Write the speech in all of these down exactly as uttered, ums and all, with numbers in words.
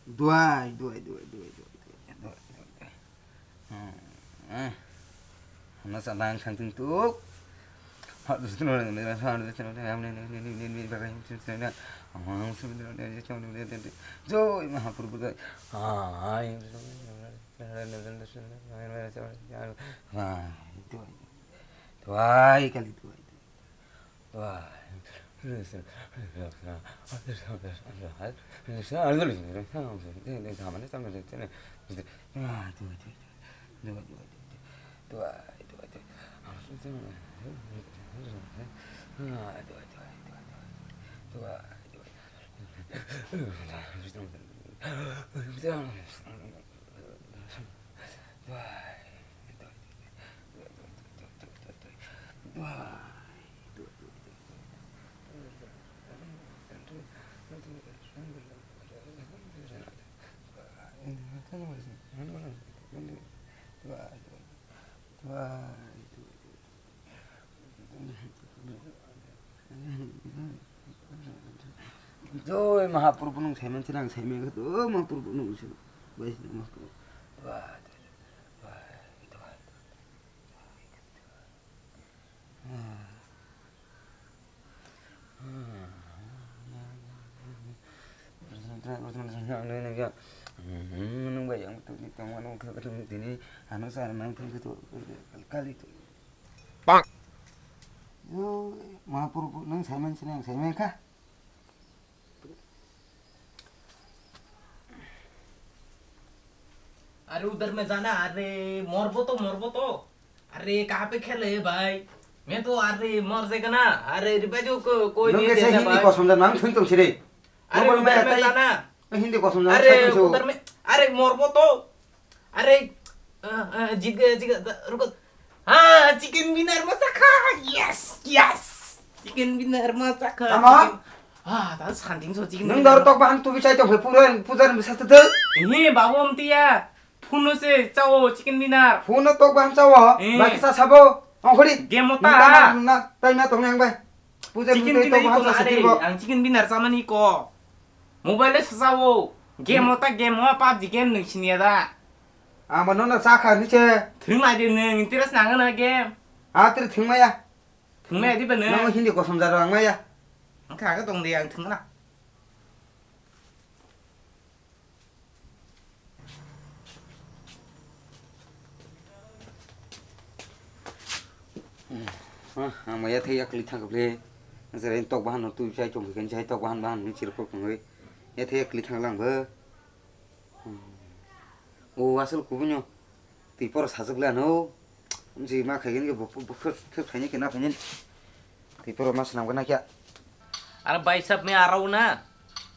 Duai, duai, duai, duai, duai, duai, duai, duai. Hmm, eh. Hana sa lang sang ting tuk. Ha, dus tu nang, nang, nang, nang, Joi Mahaprabhu, Joi. Duai, duai, duai, kali duai, duai. Joi Mahaprabhu nung saiman sinang saimai kha to Mahaprabhu nung se bai sinang Mahaprabhu. Nung bai yang tu ni tong nung kha kha tini ano sa nang thung kha to kali to. Pak. Yo, Mahaprabhu nung saiman sinang saimai kha. अरे उधर में जाना, अरे मरबो तो, मरबो तो। अरे कहाँ पे खेले है भाई? मैं तो अरे मर जाएगा ना। अरे रिवाइज को कोई Nung नहीं khe sa देता Hindi भाई। Kosom jana ang thung tong siri. अरे Nung uधर में tai जाना। Hindi kosom jana अरे sa thung so. उधर में, अरे मरबो तो। अरे, अ, अ, जिग, जिग, द-, रुको। हाँ, chicken dinner ma chakha। Yes, yes। Chicken dinner ma chakha। Tamo? Chicken, ah, ta sanding so chicken Nung dinner dor ma tok bahan tu bichai tong pura pujar bisa tu tu. Ini babu amtia. Phone se chao chicken dinner। Phone tok bahan chao, Eh. Baki sa sabo, ongkhori. Game o ta. Nung ta na, na, tai na tong yang bai. Puja Chicken mutai dinner tok bahan iko sa na are, sikirbo. Ang chicken dinner chamani iko. Mobile le sasao. Game Hmm. o ta game o, PUBG game nung siniya da. Ang ba nono chakha ni che. Thwng lai de nung, interest nang na game. A tri thwng maya. Thwng maya di ba nung? Nang Hindi kosom jaro ang maya. Ang kha ka tong de ang thwng na. Ah, ang maya thai yakli thang kable. Jere tok bahan tu chai chong kan chai tok bahan bahan ni chir ko kong. Ya thai yakli thang lang ba. O asal kubunyo. Tipor sajak le ano. Ji ma khagen ke buk buk thus thus khaini ke na khaini. Tipor ma sanam gana kya. अरे भाई साहब, मैं आ रहा हूँ ना।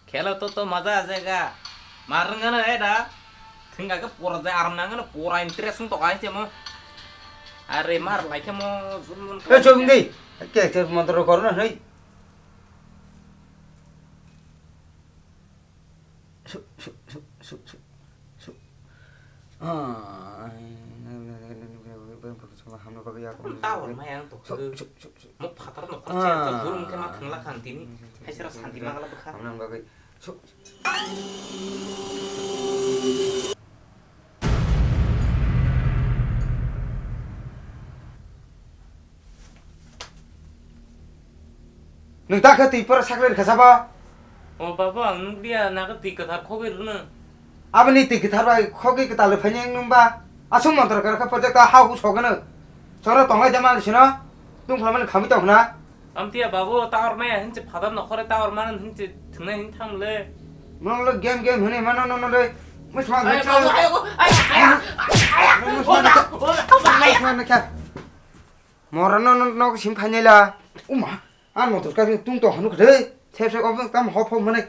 खेलो तो, तो मजा आ जाएगा। मारूंगा ना, ए दा। थिंगा के पूरा दे आराम ना, ना पूरा इंटरेस्ट तो गाइस, मो। अरे मार लाइक मो, जुन जुन। ए, चुप नहीं। के, के मंत्र करो ना, नहीं। Su, su, su, su, su, su. Ah, hamna bagwi ya. Tawar maya ang toksa. Su, su, su, su. Mo phatar nokar Ah. Chaya sa burung khe ma thangla khan tini. Haisara santi magala bwkha. Hamna bagwi. Su, su. Nwng ta khe twi pora sakle rwkha sabo? O baba, ang nukliya, naga twi kwthar khogwi rwno. Aboni twi kwthar bai khogwi kwtal rwphaini nwng ba? Aswk montor kwrwkha project o ha huk sogwno. Choro tonglai de mal sino. Tungphla mani khamwi tong khna. Amtiya babu, tawar maya hinse phadar nokhore tawar mano hinse thwngnai hin thamle. Nono le game game hwnwi mano nono le. Musma Ay, babu, ay, ay, ay, ay, ay, ay, Musma oda, oda, oda, ay. Musma kha. Mora nono nok sim phainai la. Uma, an motor ka tung to hanu khade. Sep sep obong tam hop hop mane.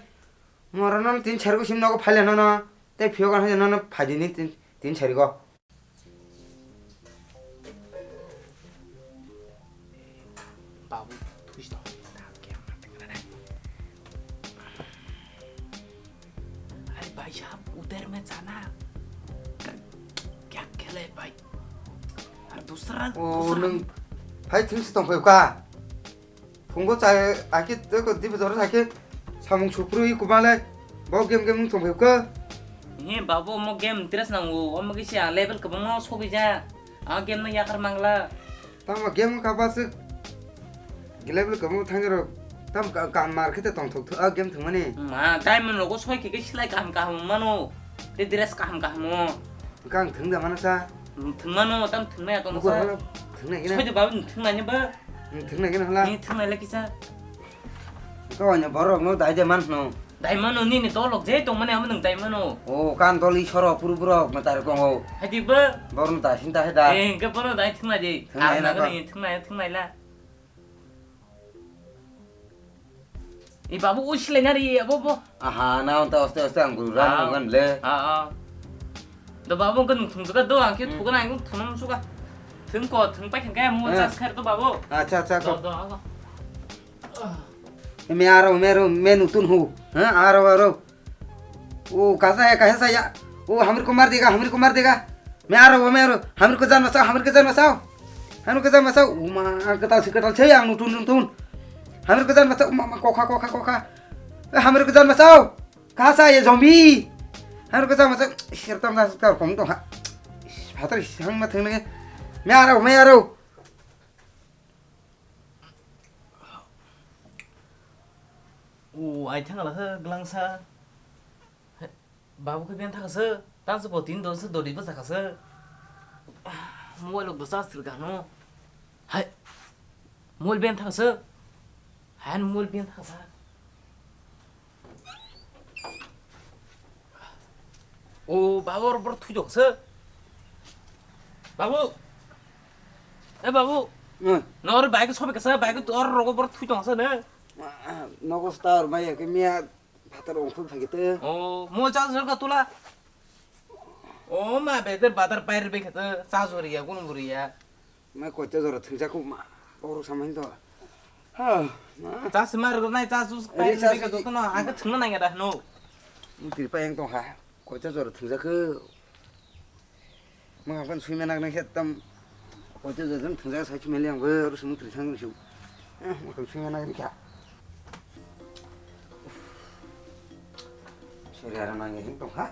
Mora nono tin char ko sim nok phaile nono. Te phio kan hade nono phaidi ni tin, tin char ko. Babu, twi tong, na kya mate kara hai. अरे भाई साहब, उधर में जाना। क्या खेले भाई? और दूसरा, O दूसरा nwng hai thwngsi tongphai ka? Phungo chai aki teko dibe jora sake samung suprui kumalai. Bo game game nwng tongphai ka? He babu, omo game interest nango, omo kisa level kwbangma sogwi ja. A game no yakar mangla. Tamo game ka basuk level kwbangma thangwi rok. Tam ka, ka mar khete tongthok thu a game thwngmani. Ma, diamond rogo soi khe khe silai kaham kaham mano. Te dress kaham kaham o. Kang thwng da mana sa. Thwngmano, tam thwngnai tong sa. Thwngnai gina. Soi de babu, thwngnai ni ba. Thwngnai gina hala. Ni thwngnai la kisa. Ko nya borok no dai de man no. Daimano nini tolok je tongmani amo nwng daimano. O kan dol isoro puru borok na tar kongo. Hadi ba? Borno da sinta he da. Eh, hingke bono dai thwngnai di. Thwngnai na nang ko. Nini thwngnai, thwngnai la. I babu o silai nari abo bo. Aha, na onta oste oste ang guru ram ngan le. Ah, ah. Do babu hingke nwng thwngsuka do ang khe thugo na ang thwngna musuka. Thwng ko, thwng pai khe mo chas khair do babu. Acha, acha ko. Do, do, ah. Me aro, me aro, me nutun hu. Ha, aro, aro. O, kasa ya, kasa ya. O, hamri ko mar dega, hamri ko mar dega. Me aro, me aro. Hamri ko jan masao, hamri ko jan masao. Hamri ko jan masao. O ma, katal si, katal si, ang nutun, nutun. Hamri ko jan masao, ma, ma, kokha, kokha, kokha. E, hamri ko jan masao. Kasa ya zombie. Hamri ko jan masao. Sir tam na, sir tam kong tong ha. Phatar sang ma thang ne. Me aro, me aro. O, ai thang la ha glangsa. He, babu khe ben thakasa, tansa bo tin don sa dori bwsa khasa. Mobile rok do charge rwkha no. Hai. Mobile ben thakasa. Han mobile ben thakasa. O, babu, or bor thui jok sa. Babu. E, babu. Hmm. Nor bike sobe kasa, bike tor rogo bor thui jok sa ne. Nogo star maya ke mia phatar ongkhuk thagi te. O, mo charge rok tula. O, ma be ter badar pair be khata charge riya, kun riya. Ma koita jora thungjak ma. Oro samai to. Ha, ma. Charge mar nai charge us pair be khata to no, ang thungna nai da no. Mukti pa yang tong ha. Koita jora thungjak. Mung apan sui menak nang khe tam. Koito jajam thwngjak sai chumeli ang bo rw sumung twi thang rw su. Mung sui menak nang kha. Sori aro nang yang tong kha.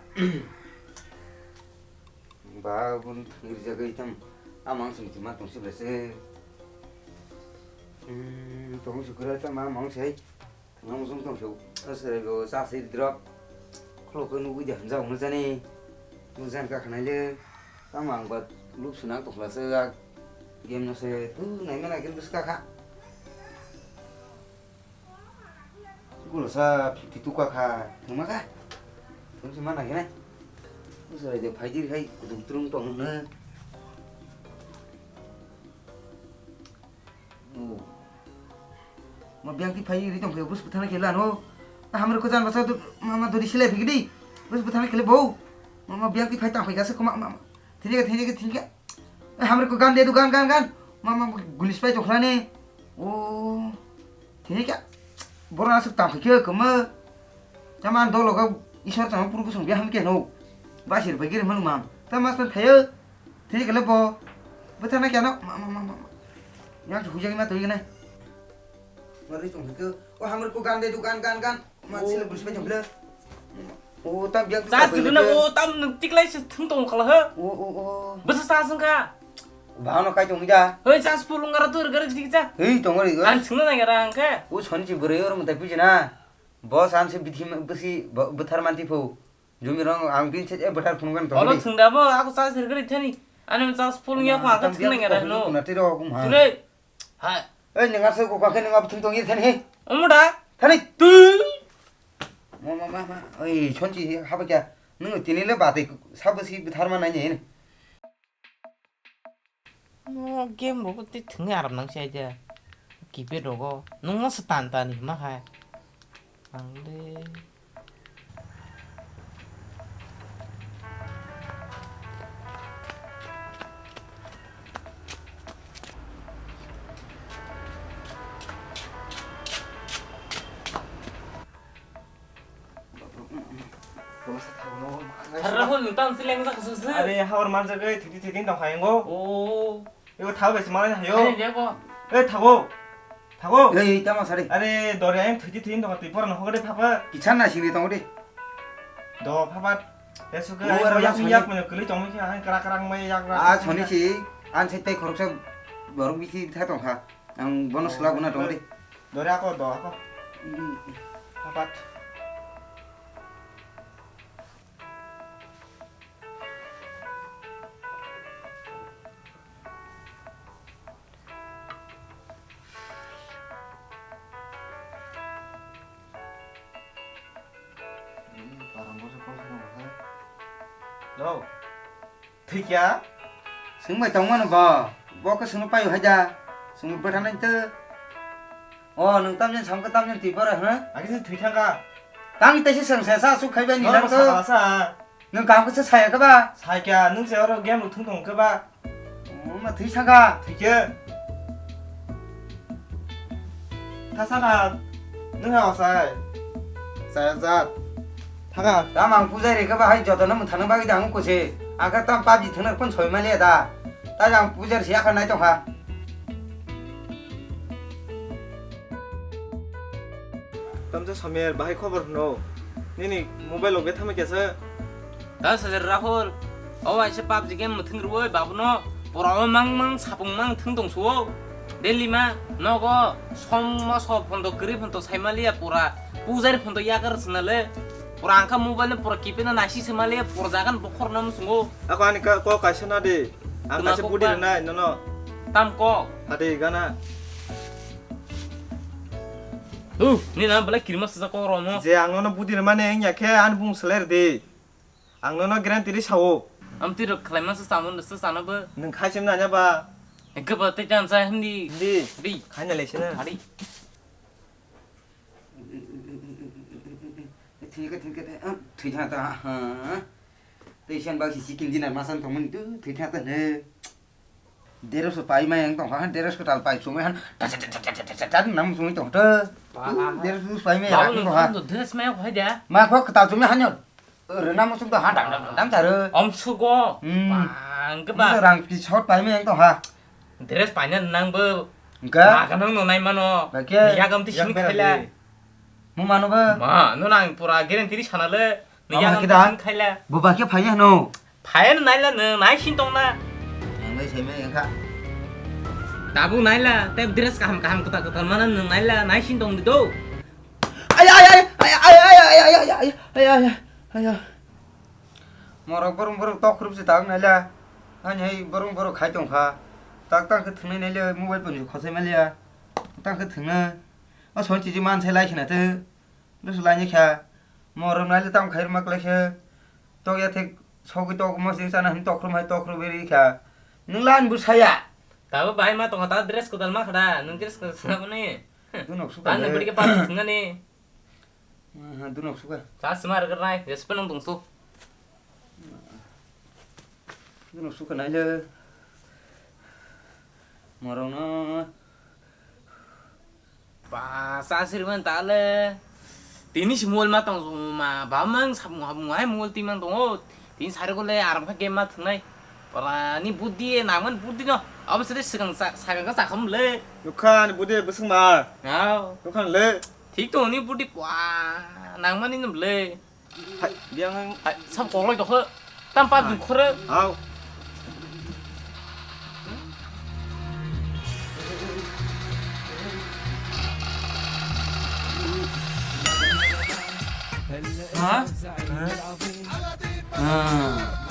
Ba bun thangri jagoi tam. Amang sung tima tong si blese. Tong su kura tam amang sai. Thwngna muchung tong phio, aswraibo chasai drop. Khulokhe nugui de hamjak hwnwi chani. Mujan ka khanai le. Tamo ang ba luk sunak tong khlasa, a game no se tu nai mena game bwska kha. Gulo sa fifty two ka kha, thwngma kha. Thwng se mana khe nai. Aswrai de phaidi khai kutung tung tong hwnwi. Oh. Ma biang ti phai ri tong khe bus bwthana khe lano. Hamre ko jan basa ma ma dori sile phigdi. Bus bwthana khe le bo. Ma ma biang ti phai tang phai gasa ko ma ma. Thini ga thini ga thini ga. Hamre ko gan de du gan gan gan. Ma ma gulis pai tokhlani. Oh. Thini ga. Bora asuk tang phai khe ko ma. Tama dolo ga isor tang puru kusung biang ham khe no. Basir bai gir manu mam. Tama san thayo. Thik le bo. Bwthana kya no? Ma, ma, ma, ma, ma. Yang chu hujak ma twi gane. Mari chung hike. O hamar ko gan de du gan, gan, gan. Ma sile bus bai jable. O tam biak. Sa sile na o tam tiklai se thung tong kala ha. O, o, o. Bwsa sa sung ka. Ba no kai tong ja. Hoi sa spulung gara tur gara thik ja. Hei tong ri. An sung na gara ang ka. O son chi bwrwi or mutai puji na. Bo san se bithi bwsi bwthar manti phu. Jumi rong ang bin chet e bwthar phunukgani tongdi. Olo thwngda bo, ako charge rwgwi thani. Ani mo charge full wngya kho, ang thwngnai nara hino. Nati rok kum ha. Tule. Ha. Ei, nang asa ko kakhe nang abo thwng tongwi thani he. Omo da. Thani. Tu. Ma, ma, ma, ma. Ei, chonchi haba kya. Nung tini le bate sabo si bwthar ma nai ne. No game rogo tei thwngwi aram nang si aja. Keypad rogo. Nungno se tan tan hima hai. Ang le. Tharra hwn nwng tang si leng jak se se. Are, hawar manjak oi, thwiti thwiti tong kha yango. O. Ego thago bai se malai hayo. Are, lego. Ei, thago. Thago. Ei, tamo sari. Are, dori ayang thwiti thwiti tong kha, twi porano hokre phapa. Kichana singri tong di. Do phapa. Esu ke O, ai aro yak soni. Yak mano kwlwi tongwi khe ang krak krak mai yak rak. Ah, soni si, ang sai tei khoroksa borok bisi bithai tongkha. Ang bono Oh, sla guna tong di. Dore ako do ako. Hmm. Apat. Hello. Thikya? Swngbai tongmano bo. Bo khe swngno paio hai da. Swngno bwthanai tw. O, nwng tamjani samkhe tamjani twi pore, ha? Agi se thwi thangkha. Tang tei se swng se sa suk khai bai ni nang to. Sa sa. Nwng kaham khe se saya khe ba? Sai kya, nwng se oro game rok thung tong khe ba? O, ma thwi saka. Thwi khe. Tha saka. Nwng ha osai. Saya jat. Thaka. Tam ang pujai re khe ba hai joto no mwthang bagwi da ang ko se. Akha tam PUBG thwngna kon soi mali da. Tai ang pujai re siya kha nai tong kha. Tamsa Somer, bahai khobor hwno? Nini mobile o betha mai kesa? Das hajar Rahul, o waisa PUBG game mwthwng rwui babuno pura o mang mang sapung mang thwng tong suo. Daily ma nogo som moso phondo kwrwi phondo saimaliya pura pujari phondo yakar swnale. Pura angkha mobile no pura kipina naisi saimaliya pura jagan bokhor nam sungo. Ako ani ka-, ko kaisa na de. Ang kaisa budi rwnai nono. Tam ko. Hadi gana. Uh, ni na belai kirima sasa ko rono. Je ang nono budi rwmani wngya khe ani bung selai rwdi. Ang nono guarantee ri sao. Am twi rok khlai masa samung rwsa sana bo. Nwng khai sim nanya ba. Engke ba te chan sa hindi. Hindi. Di. Khai na lesina. Adi. Thik thik thik thik thik thik. Tei siyan bak si chicken dinner ma san tongmani tu thwi thang ta ne. Deros ko pai mai ang tong ha, deros ko tal pai sumai han. Ta ta ta ta ta ta ta ta nam sumai tong ta. Ba. Deros ko pai mai Ba, ang tong ha. Dress mai ko hai da. Ma ko ta sumai han yo. Re nam sum ta han dam dam dam ta re. Om sugo. Hmm. Bang ke Mo ba. Rang ki short pai mai ang tong ha. Dress pai na nang bo. Engka. Ma ka nang no nai mano. Ba ke. Ya gam ti Yang sing pera khaila. Di. Mo mano ba. Ma, no nang pura guarantee ri sana le. Ni Ama yang kita. Tin khaila. Bo ba khe phai hano. Phai no naila no, nai sin tong na. Ang bai sai mai kha. Tabuk naila, te dress kaham kaham kwtal kwtal mana no naila, nai sin tong di do. Ay ay ay ay ay ay ay ay ay ay ay ay ay ay. Morok borong borong tok khrup se tang naila. Ani hai borong borong khai tong kha. Tak tang khe thwngnai naila mobile phone khosai maliya. Tang khe thwngna. O son chiji man sai lai khna te. Dos lai kha. Morom lai tam khai mak lai khe. Tok ya thik sogwi tok mo sing sana hin tok rum hai tok rum ri kha. Nung lan bu saya. Tabo bai ma tong ta dress kodal ma khada. Nung dress kodal sna bani. Dunok suka. Tan beri ke pa sna ni. Ha, dunok suka. Sa smar kar nai. Yes pa nung tung su. Dunok suka nai le. Morong no. Ba, sa sirman ta le. Tini si mol ma tong ma, ba mang sab ngam ngai mol ti mang tong o. Tini sari ko le aram kha game ma thang nai. Para ni budi e naman budi no. Abo sere sikang sa, sakang ka sakam le. Nukhan budi busung ma. Hao. Nukhan le. Thik to ni budi pwa nang mani num le. Hai, biang ang. Hai, sam koklai tokho. Tam pa duk khore. Au. Ha? Ha?